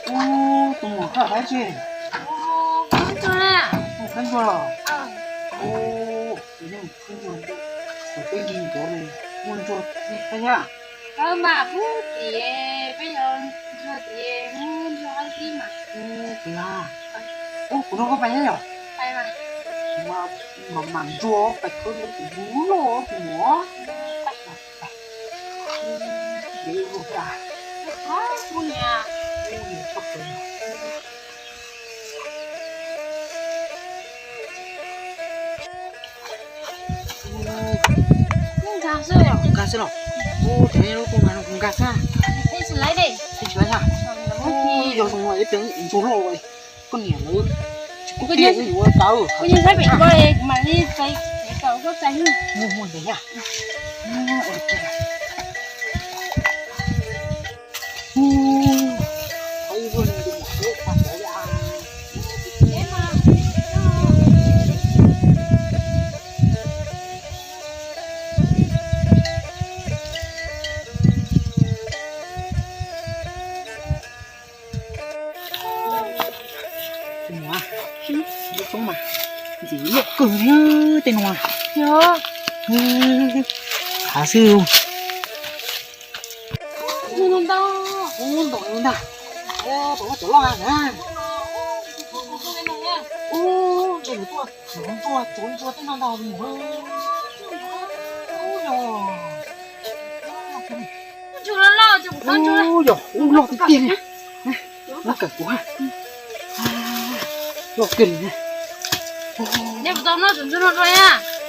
Tus muam, koj ua dab tsi? Ua khaub ncuab los? Ua khaub ncuab, kuv peb nkig ncov li, muaj ntsuag thiab thiab. Mas pub tias peb yuav ntsuag tias muaj ntsuag ob tib mas. Ua, kuv nrog koj pais thiab yom? Mas, mas ntsuag pais khawb ntsuag kuv lub loj tus muam. Nkag xwb los? Ua, cov nej lub kua mas no kuv nkag xwb. Tsis laiv, tsis laiv a. Yog zoo no ib pliag ntsuag loj, koj niam lawv tsis pub tiag yuav tau. Kuv yeej saib pem ko, kuv mam li txais tau koj txais. Muaj muaj ntawd yom. Tus muam, lub roob mas ntxim loj kawg li tej no. Yog, hav xwb. Ntau ntau ntag. Puas muaj cov loj na? Ub, ntshe nws tuaj tsuav ntsuag tsuav ntsuag tej no ntag. Ub, yog. Ub, yog, ub, loj tiag tiag li. Muab kawm kuv, loj kawg li.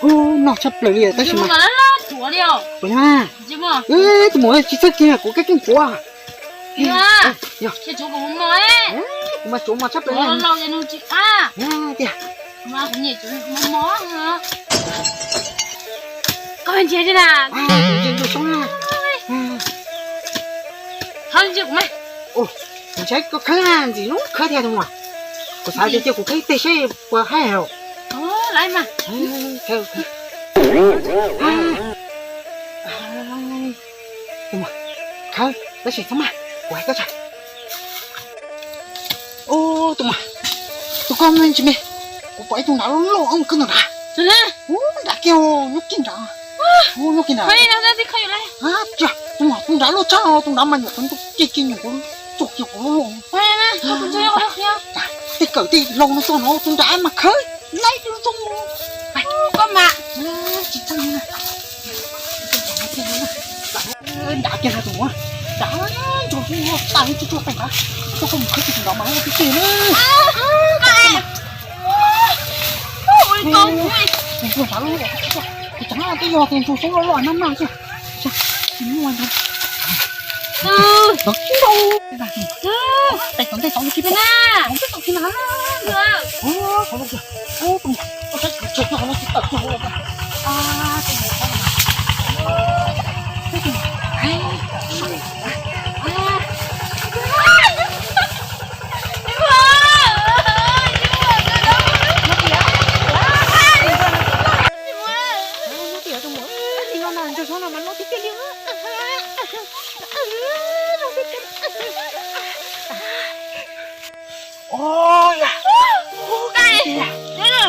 Ub, noj tshaj plaws li tab sis mas. Tus muam, tsis txawj kiag kuv kab keeb puav. Yog, kuv mas tsuav mos tshaj plaws li tiag. Kuv ntshai koj khawb ntxim lub khawb thiab tus muam. Kuv xav tias cia kuv khawb ib teg seb puas haib os. Khawb, tab sis txhob maj, kuv hais koj tso. Ub, tus muam, tus koj me ntsis me, kuv pom ib tug nrad loj loj mus khawb ntawm nrad. Ub, nrad kiag, nyob kiag nrad. Ub, nyob kiag nrad. Tus muam, tus nrad loj tshaj, tus nrad mas nyuam qhuav ntuj kiag kiag nyuam qhuav tsuag kiag qhuav loj loj. Tej kawm tej laus no txog no tus nrad mas khawb laib zoo zoo. Koj mas tsis txawj. Nrad kiag tus muam, nrad ntsuag tsuag tsuag tsuag tag tsuag tsuag pem nrad, koj koj mus khawb tus nrad mas loj tiag tiag na. Tus nrad loj, kuv ceev twb yog tus ntsuag xyoob loj loj nab naj xwb. Tsis muaj ntau. Tus ntsuag ntsuag xyoob loj loj nab naj.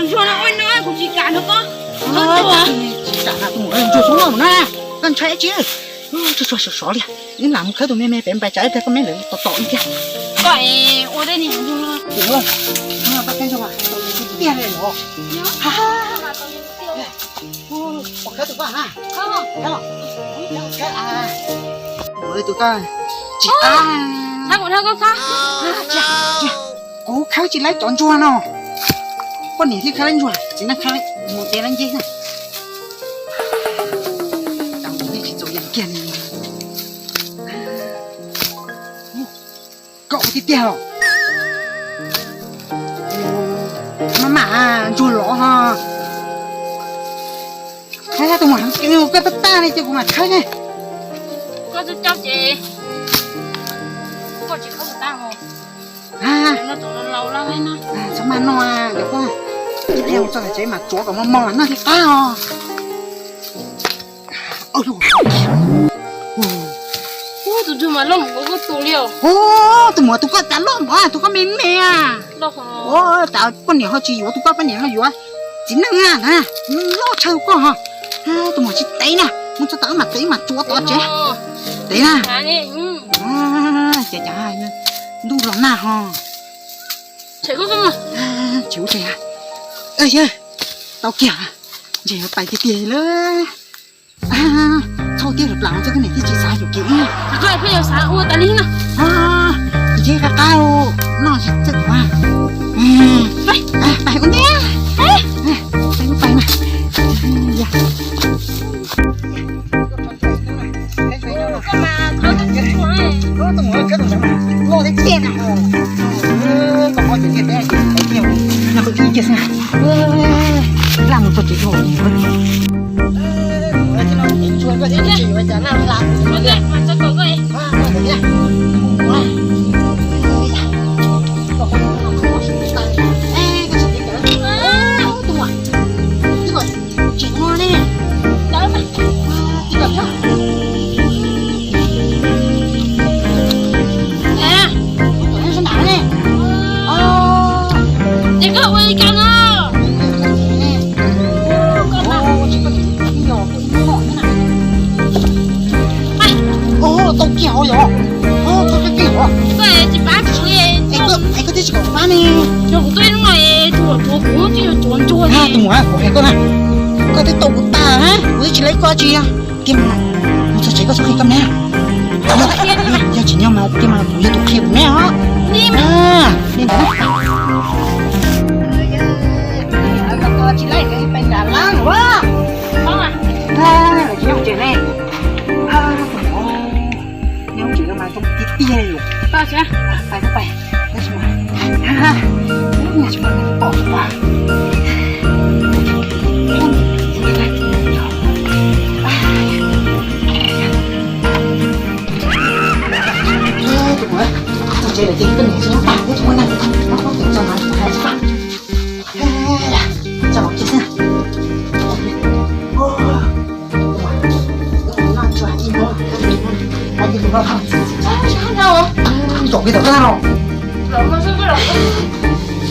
Ntsuag no ua no kuv tsis kam no koj. Tsis kam na tus muam, ntsuag xyoob loj na, koj ntshai dab tsi? Tsuag tsuag sov sov li, wb lam mus khawb tus me me pem pais tsam ib pliag koj me ntawd tom tom ib pliag. Koj ua tej niag ntsuag no. Tus muam, koj khawb ntsuag mas tiag li los? Ua khawb tus koj na. Tus koj tsis qab. Kuv khawb tsis laib cov ntsuag no. Poj niam thiaj khawb laib ntsuag, txiv neej khawb mus de laib nceb na. Cas mus nej tsis txaus yees kiag li. Koj ua tiag tiag los? Maj mam ntsuag lov ho. Tus muam, koj tab tag li ces kuv mam khawb ne. Koj tsis khawb tab. Txhob maj no, cov koj ib pliag mus txog tom tsev mas tsuav kom mos mos noj thiaj qab os. Tus ntsuag Tus muam, tus koj cas loj mov, tus koj me me. Ua cas koj niam ho tsis yuav tus koj, koj niam ho yuav txiv neej na, loj tshaj koj ho. Tus muam tsis tev na, mus txog tom mas tev mas tsuav tod tsev. Tev na. Ces cas ntuj los nag ho. Tsis ua tsev, tau kiag, ntshe yuav pais tiag tiag lawm. Txhob tiag lawm, txhob koj niam thiaj tsis xav yuam kev. Peb yuav xav ua tas li na. Ntshe qab qab no txawj tuav. Pais ua ntej, pais ua pais na. Tsis ua li. Tib kom xwb. Nab, tus nab sab nram ne. Ces koj ua li cas no? Tau kiag hauv yom. Koj tsis pab kuv li. Es koj twb tsis kom kuv pab ne. Yog kuv tuaj ib hnub no es tus muam tsuav kuv, kuv twb yuav tsuav ntsuag li. Tus muam, kuv hais koj na, koj twb tau kuv tas, kuv twb tsis laib koj tsis. Tiag mas, mus txog tsev koj txhob qhia koj me. Yog tsis nyob mas tiag mas kuv yog tus qhia kuv me os. Li ntawd. Tsis laib pes nram lawm. Tsis yog tsev ne. Nyob tsev mas zoo tiag tiag li. Pais, pais, pais, tab sis mas, tsis pom pom. Tus muam, txog tsev lawm ces koj niam tsis nyob tag, peb tsis muaj neeg, peb tsis muaj neeg, tsis pab. Tso los kiag xwb. Zaum kiag tom koj tag los.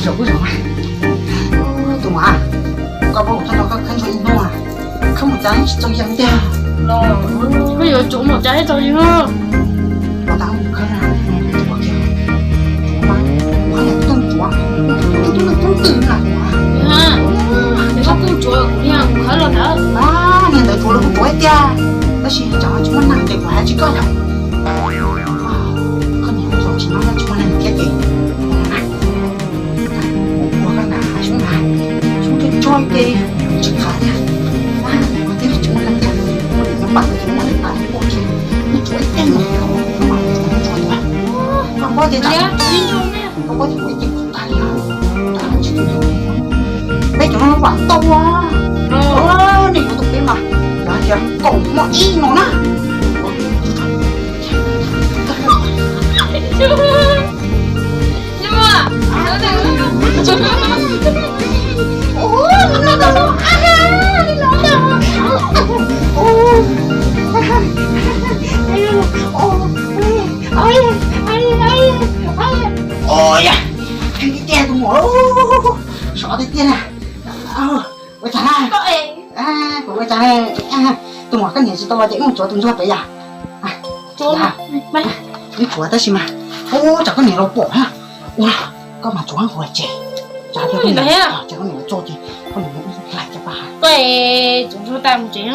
Zaum kuj zaum. Tus muam, koj pab kuv txog no koj khawb ntsuag ib hnub, khawb mus cas tsis txaus yees tiag. Koj yuav tsuav mus cas tsis txaus yees. Los tas mus khawb na, tsuav kiag. Tsuav mas, kuv haj yam tub tsuav, tub tub tub twm na kuv. Koj kuj tsuav kuv, kuv khawb los ntawd. Niag ntawd tsuav los kuj tsuav tiag, tab sis tsam tsis muaj neeg ces kuv hais tsis koj yom. Koj niam txog tsis no tsis muaj neeg thiab ces ua koj na, xyoob na, xyoob tso tso ces tsis qab tiag. Ua tiag tsis muaj neeg tiag, ua niam nyob pam tsis muaj neeg tas ua kiag, tsuav ib teg no, koj mas tsuav tsuav tuaj. Koj paub tias, koj paub tias kuv ib ce kuv tas li no, tas tsis tu. Peb cov no vam tau ua, nej yuav tus peb mas, yog tias kaum hmo ib no na. Ua yam, heev tiag tiag tus muam, sov tiag tiag na. Ua cas na, kuv ua cas na, tus muam koj niam tsis tau los ces wb mus tsuav tus ntsuag pem yom. Wb tsuav tab sis mas, ua tsam koj niam los pom na. Ua, koj mas tsuav kuv tsev, tsam koj niam txog ces koj niam hlais cov paj. Koj tsuav ntsuag tag mus tsev.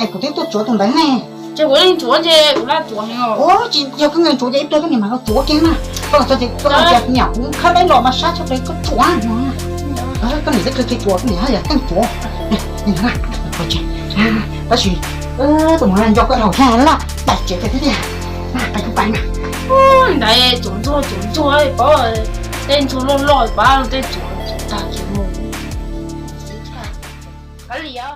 Es kuv twb tuaj tsuav tus ntawd ne. Ces kuv yeej tsuav ces kuv laj tsuav heev os. Ua tsis yog koj nkees tsuav ces ib pliag koj niam mas los tsuav kiag na. Koj los txog ces koj los tias niam kuv khawb dab los mas sab tshaj plaws koj tsuav no. Koj niam twb kawg tsuav, koj niam haj yam keej tsuav. Tab sis tus muam nco koj laus thiab laj pais tsev tiag tiag. Pais kuv pais na. Ntawd tsuav ntsuag tsuav ntsuag pov, tej ntsuag loj loj pov tej tsuav tag kiag mus. Kav liam.